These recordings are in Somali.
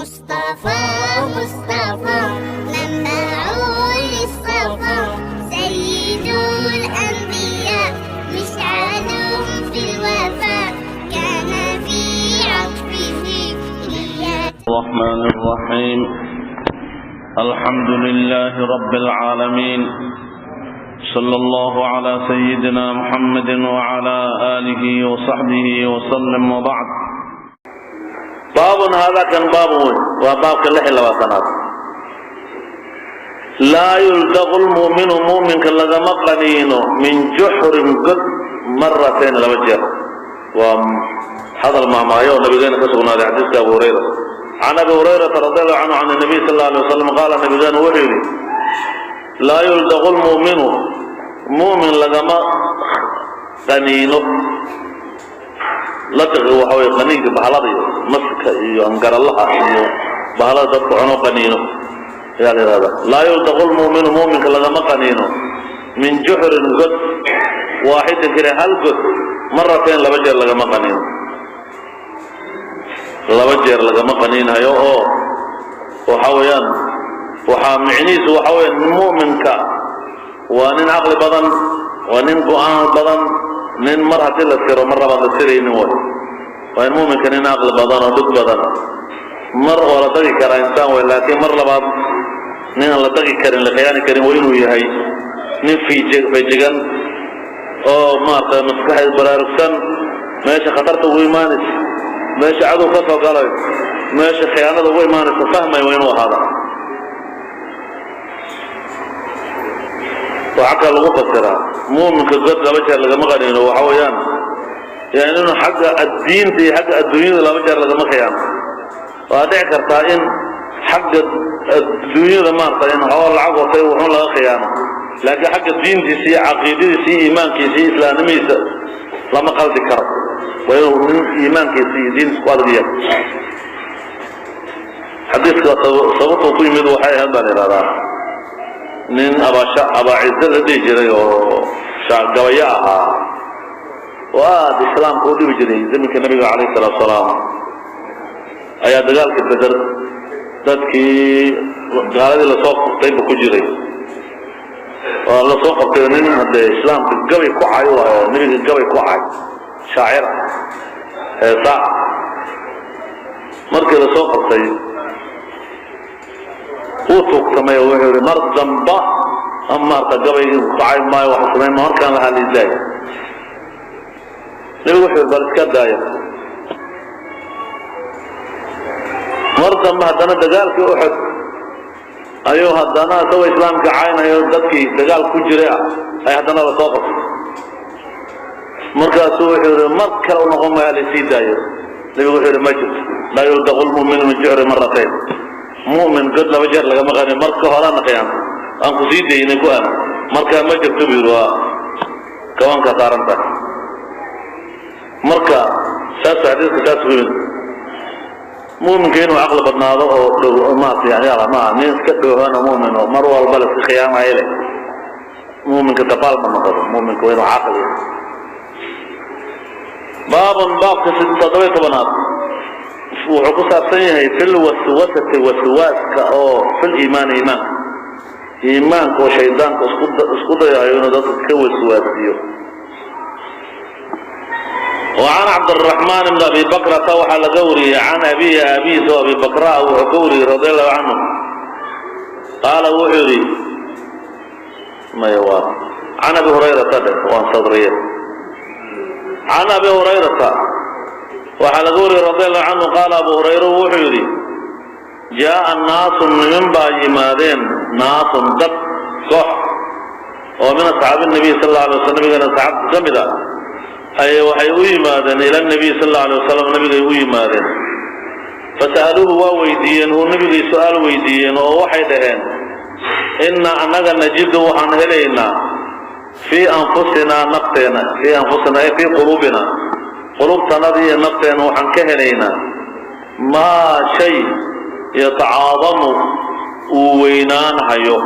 مصطفى مصطفى منبع للصفا، سيد الأنبياء مشعل في الوفاء، كان في عطفه رياء. الرحمن الرحيم. الحمد لله رب العالمين، صلى الله على سيدنا محمد وعلى آله وصحبه وسلم، وبعد. باب هذا كان باب، وباب 26aad. لا يلدغ المؤمن، mu'minka lagama qaniino، من جحر god، مرتين laba jeer. Waa hadal maahmaayo oo nabigeena ka sugnaaday, xadiiska Abu Hurayra. عن أبي هريرة رضي الله عنه عن النبي صلى الله عليه وسلم قال، nabigeenu wuxuu yidhi: لا يلدغ المؤمن، mu'min lagama qaniino. Ladqi waxa weye qaniinka bahalada iyo maska iyo angaralaha iyo bahalada dadka cuno qaniino ayaa la yidhahdaa. لا يلدغ المؤمن، mu'minka lagama qaniino، من جحر god، واحد kale, hal god، مرتين laba jeer lagama qaniino. Laba jeer lagama qaniinhayo oo waxa weeyaan, waxaa micnihiisu waxa weya, mu'minka waa nin caqli badan, waa nin go'aan badan, nin mar haddii la siro mar labaad la siraynin way. Waa in mu'minka nin caqli badan oo dhug badan. Mar waa la dagi karaa, insaan way, laakiin mar labaad nin aan la dagi karin, la khiyaani karin waa inuu yahay, nin feejigan oo maarata maskaxeed baraarugsan, meesha khatarta ugu imaanaysa, meesha cadow ka soo galayo, meesha khiyaanada ugu imaanaysa fahmay waa inuu ahaada. Waxaa kale lagu fasiraa muuminka god laba jeer lagama qaniino, waxa weeyaan yani inuu xagga addiinta iyo xagga adduunyada laba jeer lagama khiyaano. Waa dhici kartaa in xagga adduunyada maarata in xoo lacag watay wuxuun laga khiyaano, laakiin xagga diintiisa iyo caqiidadiisa iyo iimaankiisa iyo islaamnimadiisa lama qaldi karo. Waa inuu nin iimaankiisa iyo diintiisa ku adag yahay. Xadiiska sababtuu ku yimid waxay ahayd, baa la yidhahdaa, nin Abaacize la dhihi jiray oo gabayo ahaa oo aada islaamka u dhibi jiray zaminka nabiga calayhi salaatu salaam, ayaa dagaalka Beder dadkii gaaladii lasoo qabtayba ku jiray. Waa lasoo qabtay nin haddee islaamka gabay ku cay waayo, nebiga gabay ku cay, shaacira, heesa. Markii lasoo qabtay wuu tuugtamay oo wuxuu yihi: "Mar damba maarta gabaygii ku cay maayo, waxa samayn ma markaan lahaa liidaaya." Nebigu wuxuu yihi: "Bal iska daaya." Mar dambe haddana dagaalkii Uxud ayuu haddana isagoo islaamka caynayo dadkii dagaal ku jiray ah ay haddana lasoo qabtay. Markaasuu wuxuu yihi: "Mar kale u noqon maayo, laysii daayo." Nebigu wuxuu yihi: "Ma jirto. لا يلدغ المؤمن من جحر مرتين." Mu'min god laba jeer lagama qanin. Marka horena khiyaano aan ku sii daynay ku aan markaa ma jirto, buu yidhi, waa gawaanka saaran tahay. Marka saas xadiiska saas ku yimid, mu'minka inuu caqli badnaado oo dhow maarata yani maaha nin iska dhoohana mu'min oo mar walba la iska khiyaamayo leh. Mu'minka dabaal ma noqdo, mu'minka waa inuu caqli yahay. Baabun, baabka 17aad wuxuu ku saabsan yahay في الوسوسة، waswaaska oo في الإيمان, iimaanka, iimaanka oo shaydaanka isku dayayo inuu dadka ka waswaasiyo. وعن عبد الرحمن بن أبي بكرة, waxaa laga wariyey، عن أبيه, aabihiisa oo Abi Bakra wuxuu ka wariyey، رضي الله عنه قال, wuxuu yidhi, maya, waa عن أبي هريرة dhe, waan sadriye. عن أبي هريرة waxaa laga wariyey رضي الله عنه قال, Abu Hurayra wuxuu yidhi: جاء ناس, niman baa yimaadeen, ناس dad, koox oo من أصحاب النبي صلى الله عليه وسلم, nabigana saxaabta ka mid ah, ay waxay u yimaadeen إلى النبي صلى الله عليه وسلم, nabigay u yimaadeen. فسألوه, waa weydiiyeen, hu, nabigay su-aal weydiiyeen oo waxay dhaheen: إنا annaga نجد, waxaan helaynaa, في أنفسنا, nafteena, في أنفسنا ay في قلوبنا, qulubtanada iyo nafteena waxaan ka helaynaa, ما shay, يتعاظم uu weynaanhayo,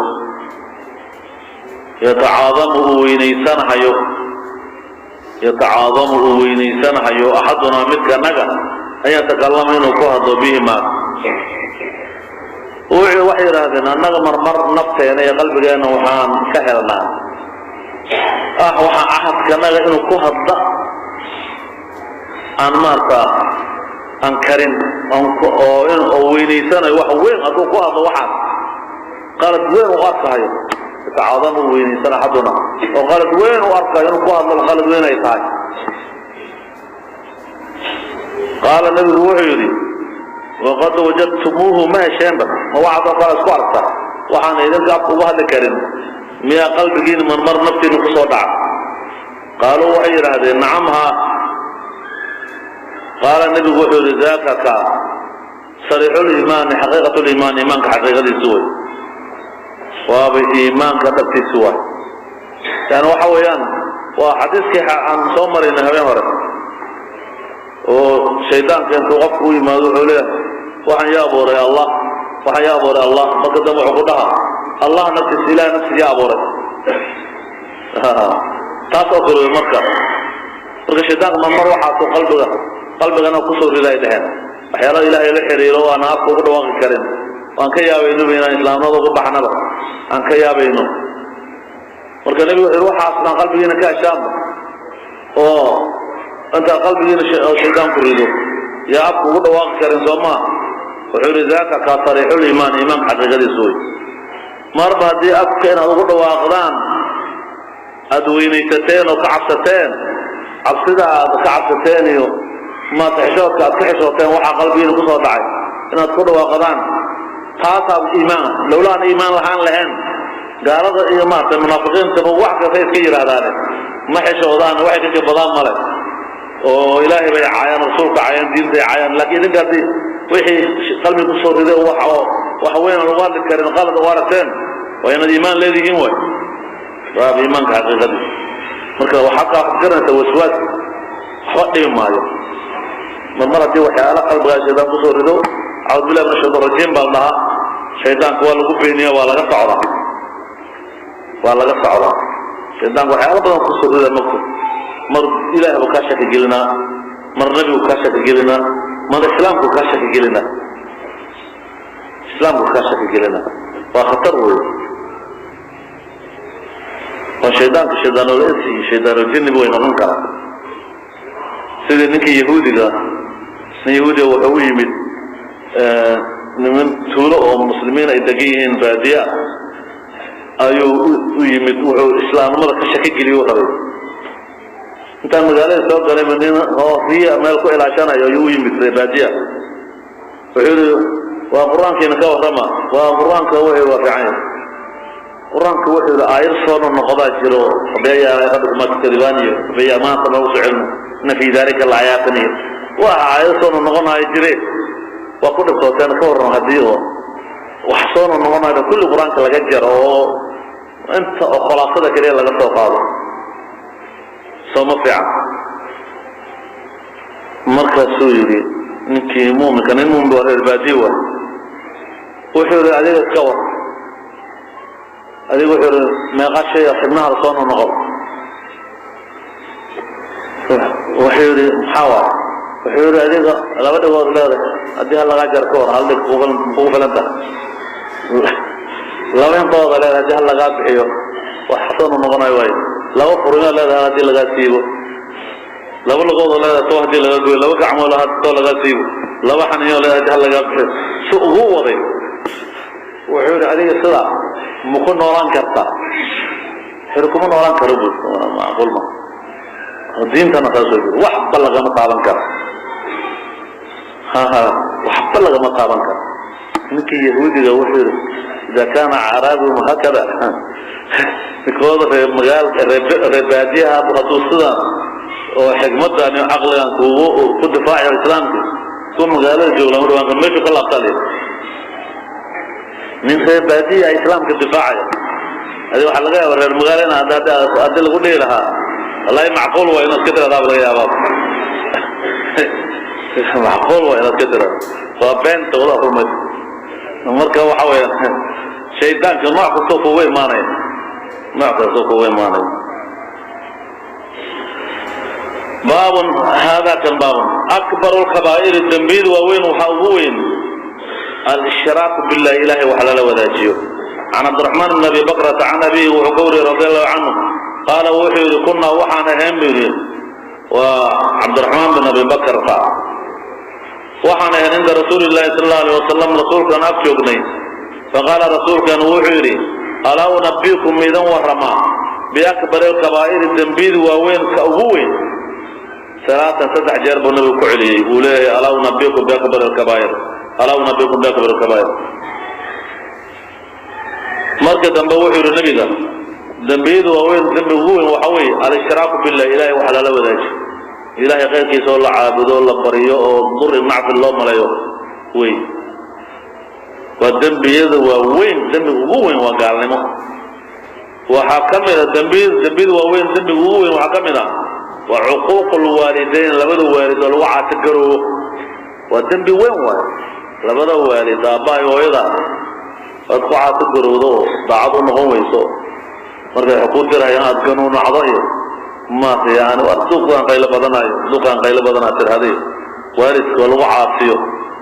يتعاظم uu weynaysanhayo, يتعاظم uu weynaysanhayo, أحدنا midkanaga, أن يتكلم inuu ku hadlo, به maa. Wuxuu waxay yidhaahdeen annaga marmar nafteena iyo qalbigeena waxaan ka helnaa waxaa axadkanaga inuu ku hadla aan maarta aan karin oo oo weynaysanayo wax weyn hadduu ku hadlo, waxaas qalad weyn u arkahayo, tacadan u weynaysana axaduna oo qalad weyn u arkayo inuu ku hadlo qalad weyn ay tahay. Qaala nabigu wuxuu yidhi waqad wajadtumuuhu, ma hesheenba ma waxaad oo kale isku aragta waxaan idinka afka uga hadli karin miyaa qalbigiina marmar naftiina kusoo dhaca? Qaaluu waxay yidhaahdeen nacam haa. Qaala nabigu wuxuu yidhi daaka ka sariixuliimaani xaqiiqat liimaan, iimaanka xaqiiqadiisu wey, waaba iimaanka dhabtiisu waay. Yani waxa weeyaan waa xadiiskii aan soo marayna habeen hore oo shaydaanka intuu qofku u yimaado wuxuu leeyahay waxaan yaa abuuray Allah, waxaan yaa abuuray Allah. Marka dambe wuxuu ku dhaha Allah naftiisa, ilaah naftiisa yaa abuuray. Taas oo kale wey. Marka shaydaanka marmar waxaasuu qalbigana kusoo riday dheheen waxyaalaha ilaahay la xiriiro oo aan afka ugu dhawaaqi karin, waan ka yaabaynoba inaan islaamnimada uga baxnaba aan ka yaabayno. Marka nebigu wuxuu yidhi waxaas dhan qalbigiina ka heshaanba oo intaa qalbigiina shaydaan ku rido yaa afka ugu dhawaaqi karin, soo maa? Wuxuu yidhi daaka kaa sariixuliimaan, iimaanka xaqiiqadiisu wey. Marba haddii afka inaad ugu dhawaaqdaan aada weynaysateen oo ka cabsateen, cabsida aad ka cabsateen iyo maata xishoodka aad ka xishooteen waxaa qalbigiina kusoo dhacay inaad ku dhawaaqdaan, taasaa iimaan. Lowla aan iimaan lahaan lahayn gaalada iyo maaragtay munaafiqiintaba wax kasta iska yidhaahdaane ma xishoodaan, waxay ka gabadaan male oo ilaahay bay caayaan, rasuulka caayaan, diintay caayaan. Laakiin idinka haddii wixii qalbiga kusoo riday wax oo wax weyn aan lagu hadli karin qalad u aragteen, waa inaad iimaan leedihiin way, waaba iimaanka xaqiiqadiisa. Marka waxaa kaa garanaysa waswaas waxba dhibi maayo mar haddii waxyaala qalbigaa shaydaan kusoo rido, acuudu billahi min ashaytaan rajiim baa la dhahaa, shaydaanka waa lagu beeniya, waa laga socdaa, waa laga socdaa. Shaydaanka waxyaala badan kusoo rida mogto, mar ilaah buu kaa shaki gelinaa, mar nebigu kaa shaki gelinaa, mar islaamku kaa shaki gelinaa, islaamku kaa shaki gelinaa. Waa khatar wey. Waa shaydaanka shaydaanul insi iyo shaydaanul jinniba way noqon karaa. Sidii ninkii yahuudiga, nin yahuudiga wuxuu u yimid niman tuulo oo muslimiin ay degan yihiin baadiya ayuu u yimid, wuxuu islaamnimada ka shaki geliyo u rabay. Intaan magaalada soo galayba nin oo riya meel ku ilaashanayo ayuu u yimid reer baadiya. Wuxuu yidhi waa qur-aankiina ka warrama. Waa qur-aanka wuxuu waa fiican yahay qur-aanka. Wuxuu yidhi aayad soo noqodaa jiro fabiaya rabbikum tukadibaan iyo fabiya maanta noogu soo celino inna fii dalika laayaatin iyo waa aayad soo noqonayo jire, waa ku dhibtooteen. Ka warran haddii oo wax soo noqonayo kulli qur-aanka laga jaro oo inta oo khulaasada keliya laga soo qaado, soo ma fiican? Markaasuu yidhi ninkii muuminka, nin muumin waa reer baadiye waay, wuxuu yidhi adiga iska war, adiga wuxuu yidhi meeqa shay xibnaha soo noqon? Wuxuu yidhi maxaa waay? Wuxuu yidhi adiga laba dhigood leedahay, haddii hal lagaa jaro ka war, hal dhig kugu filan tahay. Laba intooda leedahay, haddii hal lagaa bixiyo wax soo noqonayo waayo. Laba furino leedahay, haddii lagaa siibo. Laba lugoodoo leedahay, too haddii laga gooyo. Laba gacmood too lagaa siibo. Laba xaniinoo leedahay, haddii hal lagaa bixiyo. Si ugu waday wuxuu yidhi adiga sidaa ma ku noolaan kartaa? Wuxuu yidhi kuma noolaan karo bu, macquul ma diintana saasoo yiri, waxba lagama taaban karo, haha, waxba lagama taaban karo. Ninkii yahuudiga wuxuu yidhi ida kaana acraabihum hakada, ninkooda reer magaalka reer baadiyaha hadduu sidan oo xikmadan iyo caqligan kugu ku difaacayo islaamka, kuwa magaalada jooga lama dhawaan karo, meeshuu ka laabtaa la. Nin reer baadiya islaamka difaacaya, adi waxaa laga yaaba reer magaalo in haddii lagu dhihi lahaa wallahi macquul waa inaad ka tiradaaba laga yaabaa, macquul waa inaad ka tirado, waa beenta wada rumay. Marka waxa weeyaan shaydaanka nooc kastoo kugu imaanaya, nooc kastoo kugu imaanaya. Baabun hada kan baabun akbaru lkabaa'iri, dembiyada waaweyn waxaa ugu weyn Al-ishraaku billahi, ilaahay wax lala wadaajiyo. Can Cabdiraxmaan bn Abi Bakrata can abihi wuxuu ka wariyey, radi Allahu canhu, qaala wuxuu yidhi: "Kunnaa waxaan ahayn," buu yidhi, waa Cabdiraxmaan bin Abi Bakrata, "waxaan ahayn cinda Rasuuli Llahi sal Allahu alيh wasalam, rasuulkaan ag joognay. Faqaala, rasuulkan wuxuu yidhi: 'Alaa unabiikum, idan warramaa, biakbari alkabaa'iri, dembiyada waaweyn ka ugu weyn?' Salaatan, saddex jeer buu nabigu ku celiyey. Uu leeyahay: 'Alaa unabiikum biakbari alkabaa'ir, alaa unabiikum biakbari alkabaa'ir.' Marka dambe wuxuu yidhi nabiga: 'Dembiyada waaweyn dembiga ugu weyn waxa weeye al-ishraaku billah, ilahay wax lala wadaajiyo, ilahay khayrkiisa oo la caabudo, la baryo, oo duri nacfi loo maleeyo wey. Waa dembiyada waaweyn dembiga ugu weyn waa gaalnimo. Waxaa ka mid a dembiyada waaweyn dembiga ugu weyn waxaa ka mid a waa cuquuq lwaalidayn, labada waalid oo lagu caasigaroobo. Waa dembi weyn waay. Labada waalid, aabbaha iyo hooyada, waad ku caasigarowdo oo daacad u noqon weyso markay wax kuu dirayaan, aad ganuunacdo iyo maata, yani waa duqaan qaylo badanayo, duqaan qaylo badanaa tirhaday. Waalidka oo lagu caasiyo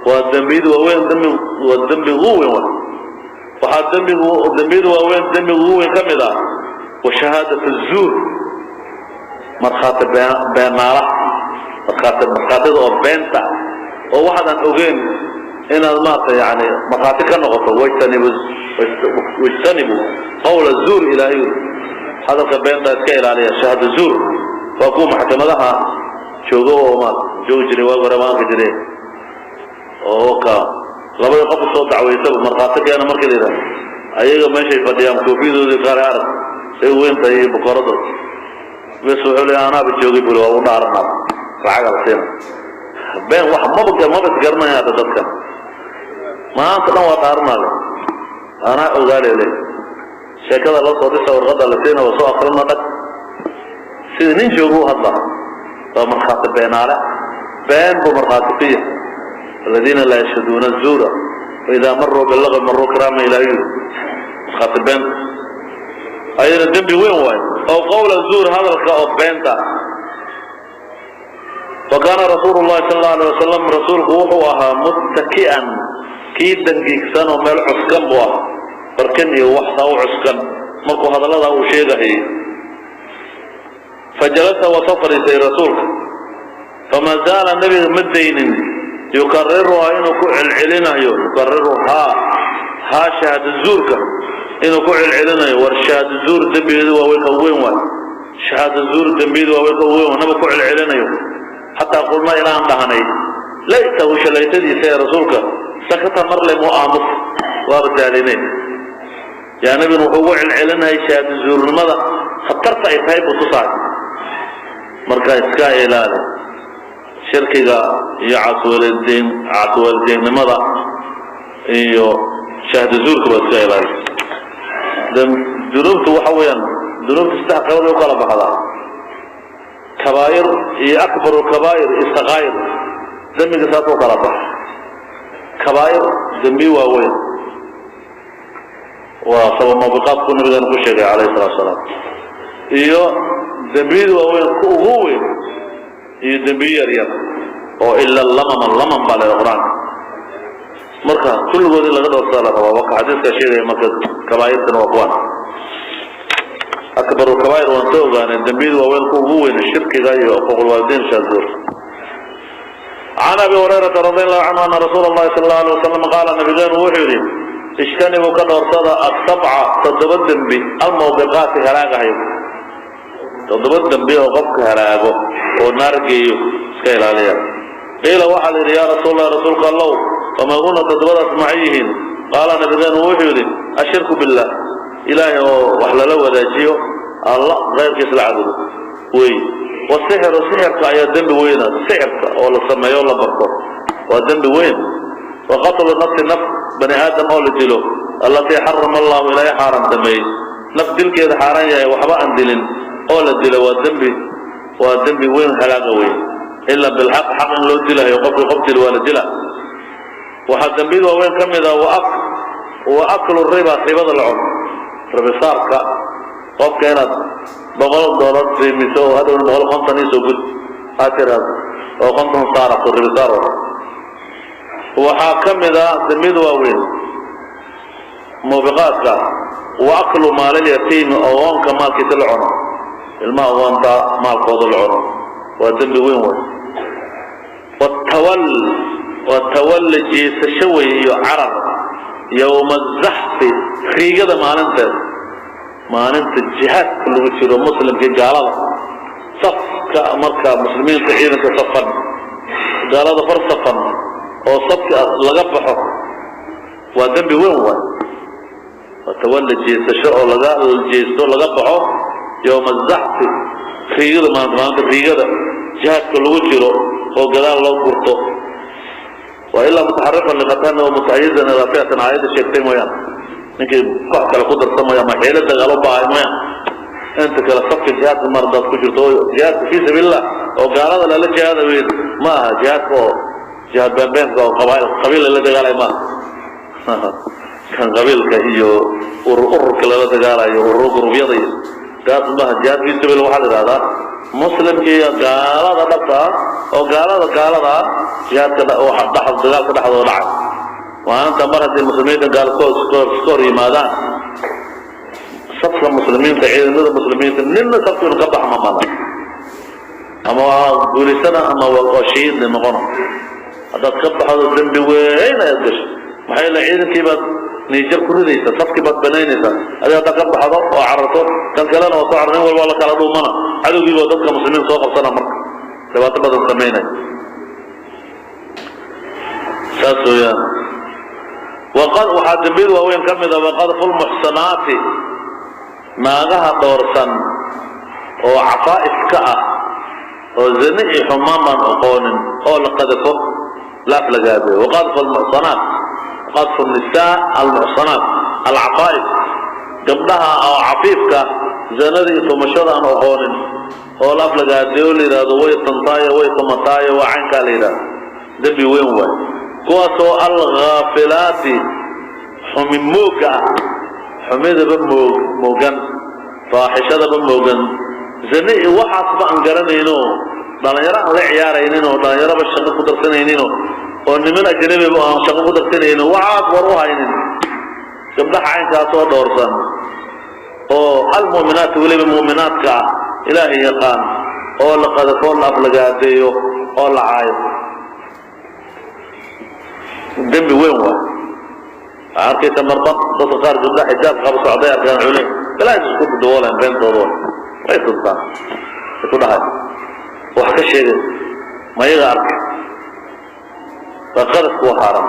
waa dembiyada waaweyn dembi, waa dembiga ugu weyn waay. Waxaa dembigu dembiyada waaweyn dembiga ugu weyn ka mid ah wa shahaadat zuur, markhaati beenaala, markhaatida oo beenta, oo waxaadan ogeyn inaad maarata yani markhaati ka noqoto. Wajtanibu, wajtanibu qawla zuur, ilaahay hadalka beenta iska ilaaliya. Shahaada zuur waa kuwa maxkamadaha joogo oo maarata joogi jiray waagi hore, maanka jire oo ka labada qof soo dacwaysaba markhaati keena markii la yidhaha, ayaga meeshay fadhiyaan, koofiyadoodii qaar arag say weyntahay iyo boqoradood bes, wuxuu leeyahay: 'Anaaba joogay,' buli, 'waa u dhaaranaa, lacaga la siina.' Been wax maba isgaranaya hadda dadkan maanta dhan waa dhaaranale, anaa ogaale le. Sheekada loo soo dhisa, warqada la siina, waa soo akrina, dhag, sida nin jooga u hadla. Waa markhaati beenaale, been buu markhaati ku yahay. Aladiina laa yashhaduuna zuura waidaa maruu bilagwi maruu kiraama. Ilaahiyu markhaati beenta ayadana dembi weyn waayo, oo qawla zuur, hadalka oo beenta. Wa kaana rasuulu llahi sal Allahu alay wasalam, rasuulku wuxuu ahaa muttaki'an, kii dangiigsan oo meel cuskan buu ahaa, barkin iyo waxsaa u cuskan markuu hadalladaa uu sheegahayay. Fajalasa, waa soo fadhiistay rasuulka. Fama zaala, nabiga ma daynin, yukariruhaa, inuu ku celcelinayo, yukariruhaa, haa, shahaada zuurka inuu ku celcelinayo. War shahaada zuur dembigeedu waa weyn, ka weyn waay. Shahaada zuur dembigeedu waa weyn, ka weyn waay, naba ku celcelinayo. Xataa qulna, ilaan dhahnay: laytahu, shalaytadiisa ee rasuulka, sakata, marle muu aamus, waaba daalineen. Yaa nabiguna wuxuu ugu celcelinayay shahaada zuurnimada khatarta ay tahay buu tusaay. Marka iska ilaali shirkiga iyo caaswaalideen, caaswaalideennimada iyo shahaada zuurka baa iska ilaali. Dunuubtu waxa weeyaan, dunuubta saddex qaybood ay u kala baxdaa: kabaa'ir iyo akbaru kabaa'ir iyo sakaa'ir. Dembiga saas u kala baxa. Kabaa'ir, dembi waaweyn, waa sabab muubiqaadku nabigeena ku sheegay calayhi salatu salaam, iyo dembiyada waaweyn ku ugu weyn, iyo dembiyo yar yar oo ila lamama, lamam baa leeda Qur-aanka. Marka kulligood in laga dhowrsaa la rabaa, waka xadiiska sheegaya. Marka kabaa'irtana waa kuwan. Akbaru kabaa'ir waan soo ogaanay, dembiyada waaweyn ku ugu weyn, shirkiga iyo xuquuqulwaalidiin, shaazuur. Can Abi Hurayrata radi Allahu canhu ana rasuula Allahi sal Allahu alay wasalam qaala, nabigeenu wuxuu yidhi: "Ijtanibuu, ka dhowrsada, asabca, toddoba dembi, almawbiqaati, halaagahayo." Toddoba dembi oo qofka halaago oo naar geeyo iska ilaaliya. Qiila, waxaa la yidhi: "Yaa rasuul Allah, rasuulka Allow, wamaa huna, toddobadaas maxay yihiin?" Qaala, nabigeenu wuxuu yidhi: "Ashirku billah, ilaahay oo wax lala wadaajiyo, Alla keyrkiis la caabudo wey. Wasixru, sixirka ayaa dembi weyna, sixirka oo la sameeyo o la barto waa dembi weyn. Wa qatlu nafsi, naf bani aadam oo la dilo, allatii xarama Allahu, ilaahay xaaran sameeyey, naf dilkeeda xaaran yahay, waxba aan dilin oo la dilo waa dembi, waa dembi weyn, halaaga weyn, ila bilxaq, xaq in loo dilayo. Qofkii qof dilo waa la dila. Waxaa dembiyada waaweyn ka mid ah wa aklu riba, ribada la cuno, ribisaarka, qofka inaad $100 qiimiso oo hadhowna 150 iisoo gud aad tiraahdo oo 50 saarato, ribisaar. Waxaa ka mid a dembiyada waaweyn muubiqaadka wa aklu maalilyatiimi, ogoonka maalkiisa la cuno, ilmaha ogoonta maalkooda la cuno waa dembi weyn wey. Watawal waa tawalli, jeesasho wey iyo carar, yowma azaxfi, riigada maalinteeda, maalinta jihaadka lagu jiro muslimkii gaalada safka, marka muslimiinta ciidanka safan, gaalada far safan oo safka laga baxo waa dembi weyn waay. Waa tawalli, jeesasho oo laga jeesto, laga baxo yowma azaxfi, riigada maalinta, maalinta riigada jihaadka lagu jiro oo gadaal loo gurto. Waa ilaa mutaxarifan liqatan oo mutaxayizan ilaa fi'atin, aayadda sheegtay mooyaan, ninkii koox kale ku darsamaya ama xiilo dagaal u baahay mooyaan. Inta kale safka jihaadka mar hadaad ku jirto oo jihaadka fii sabiilillah oo gaalada lala jihaada weyn ma aha, jihaadka oo jihaad beenbeenka oo qabaa'il qabiil lala dagaalay maaha, kan qabiilka iyo urur ururka lala dagaalayo, urur gurubyada iyo gaas maaha. Jihaad fii sabiilillah waxaa la yidhahdaa muslimka iyo gaalada dhabta ah oo gaalada gaalada ah jihaadka waxa dhex dagaalka dhexdooda dhacay maalinta. Mar haddii muslimiinta gaalkood iska hor yimaadaan, safka muslimiinta, ciidamada muslimiinta, nina safka inuu ka baxa ma mana, ama waa guulaysana ama waa shahiidna noqona. Haddaad ka baxdo dembi weyn ayaad gasho, maxaa yeele ciidankii baad niijar ku ridaysa, safkii baad banaynaysaa. Adiga haddaad ka baxdo oo cararto, kan kalena waa soo carar, nin walba la kala dhuumana, cadowgii baa dadka muslimiin soo qabsana, marka dhibaato badan samaynaya. Saas weeyaan. Waqad waxaa dembiyada waaweyn ka mid a waqadfu lmuxsanaati, naagaha dhoorsan oo cafaa'ifka ah oo zine iyo xumaan baan oqoonin oo la qadafo, laaf lagaabeeyo. Waqadfu almuxsanaat, qadfu nisaa almuxsanaat alcafaa'if, gabdhaha oo cafiifka, zinada iyo tumashada aan oqoonin oo laaf lagaadeeyo, la yidhaahdo way tuntaayo, way tumataayo, waa caynkaa la yidhahdo, dembi weyn waay. Kuwaasoo alghaafilaati, xumi moogga ah, xumidaba moog moogan, faaxishadaba moogan, zine iyo waxaasba aan garanayno, dhalinyaro aan la ciyaaraynin oo dhalinyaraba shaqo ku darsanayninoo oo niman ajnabiba aan shaqo ku darsanaynin, waxaas war u haynin, gabdhaha caynkaasoo dhoorsan oo almu'minaati, weliba mu'minaadka ah, ilaahay yaqaan, oo la qadafo, la aflagaadeeyo oo la caayo, dembi weyn waay. Waxaa arkaysa marba dadka qaar gabdhaha xijaab qaba socday arkaan cule balaash isku dabooleen, beentooda way way tuntaan ay ku dhahay, wax ka sheegay ma iyaga arkay. Waa qadafku, waa xaaran,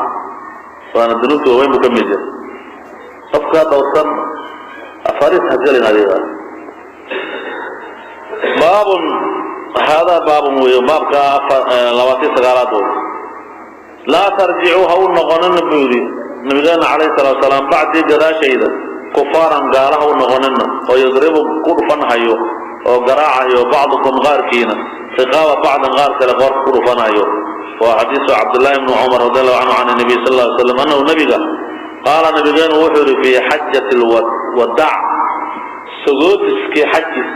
waana dunuubta waaweyn buu ka mid yahay. Qofkaa dhowrsan afariis ha gelin adiga. Baabun haadaa baabun weyo, baabka 29aad wey. Laa tarjicuu, ha u noqonina buu yidhi nabigeena calayhi salaatu salaam, bacdii, gadaashayda, kufaaran, gaala ha u noqonina oo yadribu, ku dhufanhayo oo garaacayo, bacdukum, qaarkiina, riqaaba bacdin, qaar kale qoorka ku dhufanayo. Waa xadiisu Cabdullaahi bni Cumar radi allahu canhu can nabiy sal ly slam annahu nabiga qaala, nabigeenu wuxuu yidhi fii xajati lwadaac, sagootiskii xajkiis,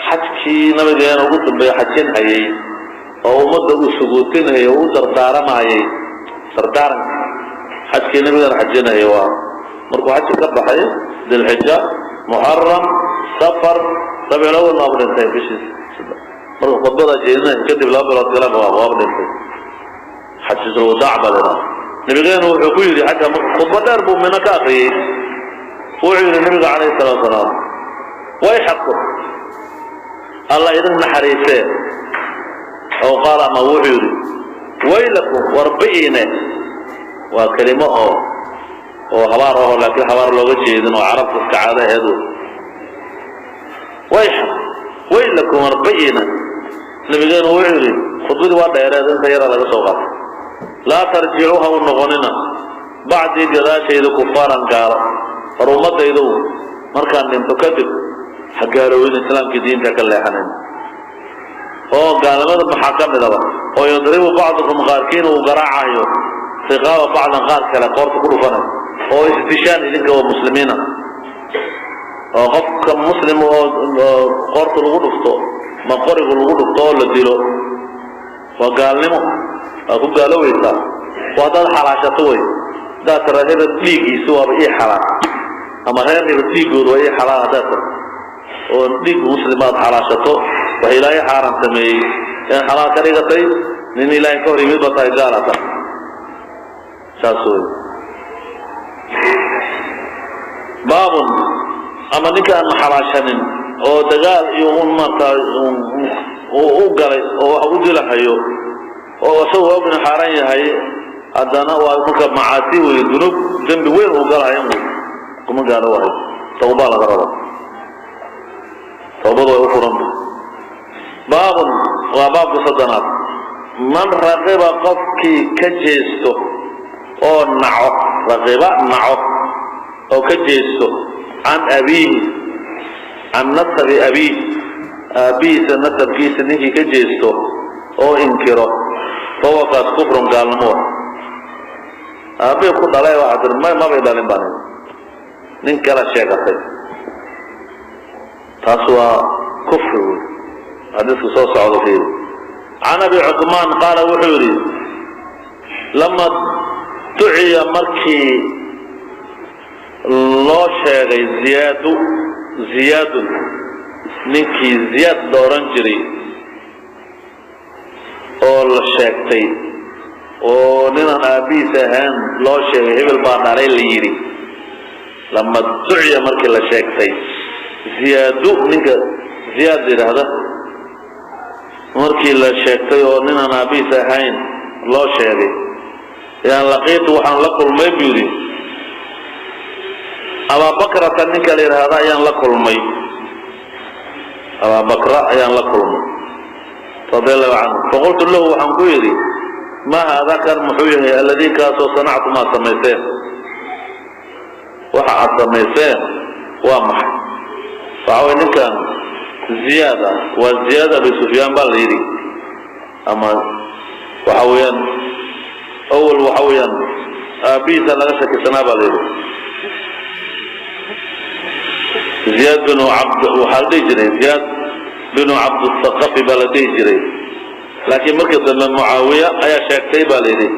xajkii nabigeena ugu dambeeya xajin hayay oo ummadda uu sagootinayay oo u dardaaramayay, dardaaranka xajkii nabigeena xajinayay waa markuu xajka ka baxay Dilxija, Muxaram, Safar, Rabiicul Awal waaba dhintay bishiis. Markuu khudbada jeedinay kadib 2 bilood kaleba waaba dhintay. Xajatul wadaac baa la yidhaha. Nabigeenu wuxuu ku yidhi xagga marka khudbo dheer buu Mino ka akriyey, wuxuu yidhi nabiga calayhi salaatu wasalaam: wayxakum, Alla idin naxariisee, oo qaal ama wuxuu yidhi waylakum, warbi'ine. Waa kelimo oo habaar aho, laakiin habaar looga jeedin oo carabta iska caado aheed wey. Wayxa, waylakum, warbi'ina. Nabigeenu wuxuu yidhi, khudbadii waa dheereed, inta yaraa laga soo qaatay: laa tarjicuu, ha u noqonina, bacdii, gadaashayda, kufaaran, gaalo. War ummadaydow, markaan dhinto kadib ha gaaloowin, islaamkii diinta ka leexanin. Oo gaalnimada maxaa ka midaba? Oo yadribu bacdukum, qaarkiin uu garaacayo, riqaaba bacdan, qaar kale qoorta ku dhufanayo, oo isdishaan idinka oo muslimiina, oo qofka muslim oo qoorta lagu dhufto ma qorigu lagu dhufto oo la dilo waa gaalnimo, waa ku gaaloweysaa. Waa haddaad xalaashato wey, haddaad tira hebel dhiiggiisu waaba ii xalaal, ama reer hebel dhiiggoodu waa ii xalaal, haddaad tira oo dhiig muslim aad xalaashato, wax Ilaahay xaaraan sameeyey in xalaal ka dhigatay, nin Ilaahay ka hor yimid ba tahay, gaala tahay, saas wey. Baabun, ama ninka aan xalaashanin oo dagaal iyo un maarta u galay oo wax u dilahayo oo isagoo og inuu xaaraan yahay, haddana waa marka macaasi wey, dunuub dembi weyn uu galahayo wey, kuma gaalo wahay, tawbaa laga raba, tawbadu way u furanta. Baabun, waa baabka 30aad. Man raqiba, qofkii ka jeesto oo naco, raqiba naco oo ka jeesto, can abiihi, can nasabi abiihi, aabbihiisa nasabkiisa ninkii ka jeesto oo inkiro, fahuwa kaas kufrun, gaalnimo wa. Aabbihii ku dhalay waxaa tiri may, mabay dhalin baan, nin kala sheegatay, taas waa kufri wey. Xadiisku soo socdo fiiri. Can Abi Cuثmaan qaala, wuxuu yidhi: lama duciya, markii loo sheegay Ziyaadu, Ziyaadun, ninkii Ziyaad la odhan jiray oo la sheegtay oo ninaan aabbihiis ahayn loo sheegay, hebel baa dhalay la yidhi. Lama duciya, markii la sheegtay Ziyaadu, ninka Ziyaad la yidhaahda, markii la sheegtay oo ninaan aabbihiis ahayn loo sheegay, yaan laqiitu, waxaan la kulmay buu yidhi, Abaabakrata, ninka la yidhaahda ayaan la kulmay, Abaabakra ayaan la kulmay, radi Allahu canhu. Faqultu lahu, waxaan ku yidhi: maa haada, kan muxuu yahay, alladii, kaasoo sanactum, aad samayseen? Waxa aad samayseen waa maxay? Waxa way ninkan Ziyaad ah, waa Ziyaad Abi Sufyaan baa la yidhi, ama waxa weeyaan awal waxa weeyaan aabbihiisa laga shakisanaa baa la yidhi. Ziyaad binu Cabd waxaa la dhihi jiray, Ziyaad binu Cabdusaqafi baa la dhihi jiray, laakiin markii dambe Mucaawiya ayaa sheegtay baa la yidhi,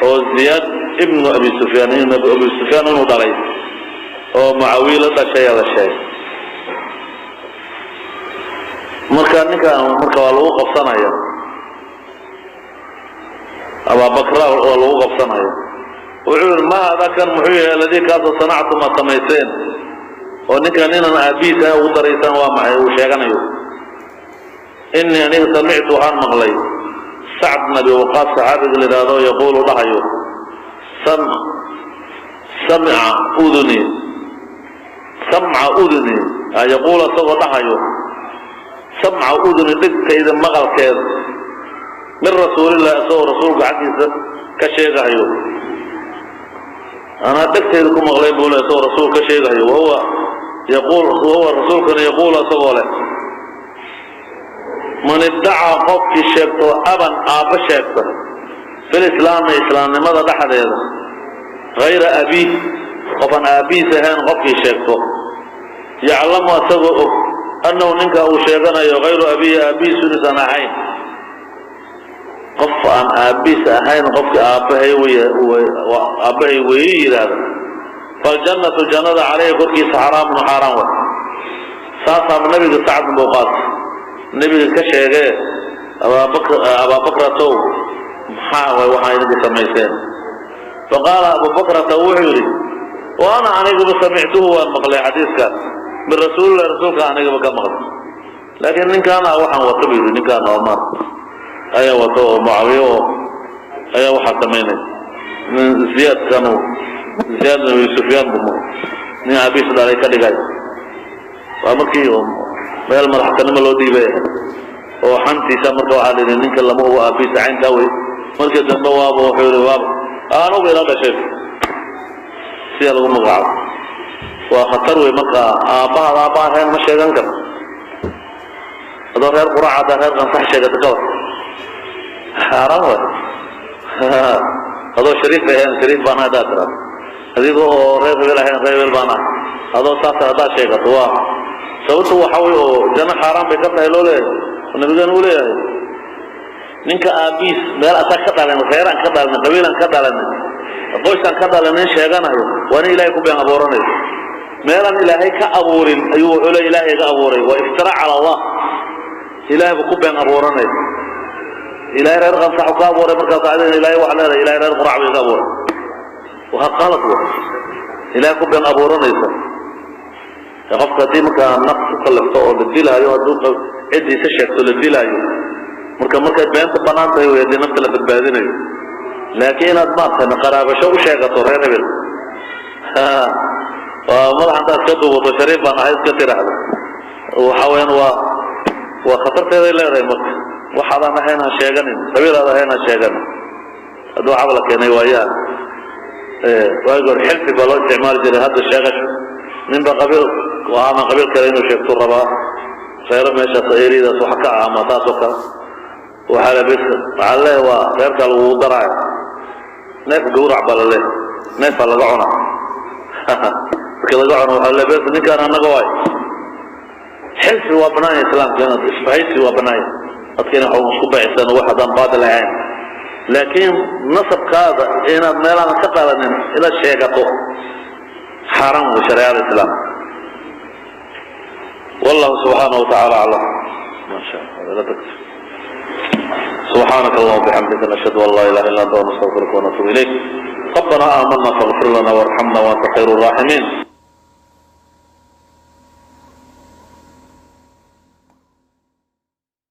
oo Ziyaad ibnu Abi Sufyaan, in Abi Sufyaan inuu dhalay oo Mucaawiya la dhashay ayaa la sheegay. Marka ninkan marka waa lagu qabsanaya, Abaabakra waa lagu qabsanaya. Wuxuu yihi: ma hada, kan muxuu yahay, aladii, kaasoo sanactum, aad samayseen, oo ninkan inaan aabbihiis ugu daraysaan waa maxay uu sheeganayo? Inii aniga samictu, waxaan maqlay Sacd bn Abi Waqaas, saxaabiga la yidhaahdo, yaquulu, dhahayo: samca uduni, samca uduni, yaquul, isagoo dhahayo: samca uduni, dhegtayda maqalkeeda, min rasuulillahi, isagoo rasuulka xaggiisa ka sheegahayo, anaa dhegtayda ku maqlay buu le, isagoo rasuul ka sheegahayo, wahuwa yaquul, wahuwa rasuulkana yaquul, isagoo leh: man iddacaa, qofkii sheegto, aban, aabba sheegta, filislaami, islaamnimada dhexdeeda, hayra abiih, qofaan aabbihiis ahayn qofkii sheegto, yaclamu, isagoo og, annahu, ninka uu sheeganayo, hayru abiihi, aabbihiis inuusan ahayn, qof aan aabbihiis ahayn qofkii aabbahay wey, aabbahay weeye yidhaahda, faljannatu, jannada, caleyhi, korkiisa, xaraamun, xaaraan way. Saasaaba nabiga Sacd bin Waqaas nebiga ka sheegee. Abaabakratow, maxaa way waxaa idinku samayseen? Faqaala Abubakrata, wuxuu yidhi: wa ana, aniguba, samictuhu, waan maqlay xadiiskaas, min rasuulillahi, rasuulka anigaba ka maqlay, laakiin ninkaana waxaan wata bu yidhi, ninkaana oo maar ayaa wata oo Mucaawiye oo ayaa waxaa samaynaya, nin Ziyaadkanu, Ziyaad bin Abi Sufyaan bu nin aabiis dhalay ka dhigay. Waa markii meel madaxtinimo loo dhiibay oo xantiisa, marka waxaa la yidhi ninka lama hubo aabiisa caynkaa wey. Markii dambe waaba wuxuu yidhi waaba anugu ila dhashay, sida lagu magacaabo waa khatar wey. Marka aabbahaad aabba ahayn ma sheegan karo, adoo reer Qurac haddaa reer Qansax sheegata kawar, xaaraan way. Adoo shariif ahayn, shariif baan haddaa tiraa, adiga oo reer hebel ahayn, reer hebel baan ah, adoo saas haddaad sheegato, waa sababtu waxa wey oo janno xaaraan bay ka tahay loo leeyahay, nabigeena uu leeyahay. Ninka aabiis meel asaa ka dhalan, reeraan ka dhalan, qabiilaan ka dhalan, qoysaan ka dhalan nin sheeganayo, waa nin Ilaahay ku been abuuranayo. Meelaan Ilaahay ka abuurin ayuu wuxuu le Ilaahay iga abuuray. Waa iftiraac cala Allah, Ilaahay buu ku been abuuranaya. Ilaahay reer Qansax ka abuuray, markaas adina Ilaahay waxa leedahay Ilaahay reer Qurac buu iga abuuray. Waa qalad, wa Ilaahay ku been abuuranaysa. Qofka haddii markaa naqs ku kallifto oo la dilaayo, hadduu ciddiisa sheegto la dilaayo, marka markay beenta banaan tahay wey, haddii nafta la badbaadinayo. Laakiin inaad maartan qaraabasho u sheegato reer hebel, waa madaxa intaad iska duubato, shariif baan ahay iska tiraahdo, waxa weeyaan waa khatarteeday leedahay. Marka waxaadaan ahayn ha sheeganin, qabiilaad ahayn ha sheeganin. Haddii waxaaba la keenay waayaa, waagi hore xilfi baa loo isticmaali jiray. Hadda sheegasho ninba qabiil ama qabiil kale inuu sheegtu rabaa, reero meeshaas eriyadaas wax ka ah ama taas oo kale, waxaa la bes waxaa leeyahay waa reerkaa lagugu daraayo, neef gawrac baa la leeyahay, neefaa laga cunaa. Marka laga cuno waxaa le bes ninkaan annaga waay. Xilfi waa banaanya Islaamka, inaad isbahaysi waa banaanya, dadka inay wax isku bacisaan wax haddaan baadil ahayn. Laakiin nasabkaada inaad meelaan ka qadanin inaad sheegato xaaraan wey shareecada Islaamka. Wallahu subxaanahu watacaala aclam. Ma sha Allah, la tagto. سبحانك اللهم وبحمدك، نشهد ان لا اله الا انت، ونستغفرك ونتوب اليك. ربنا آمنا فاغفر لنا وارحمنا وانت خير الراحمين.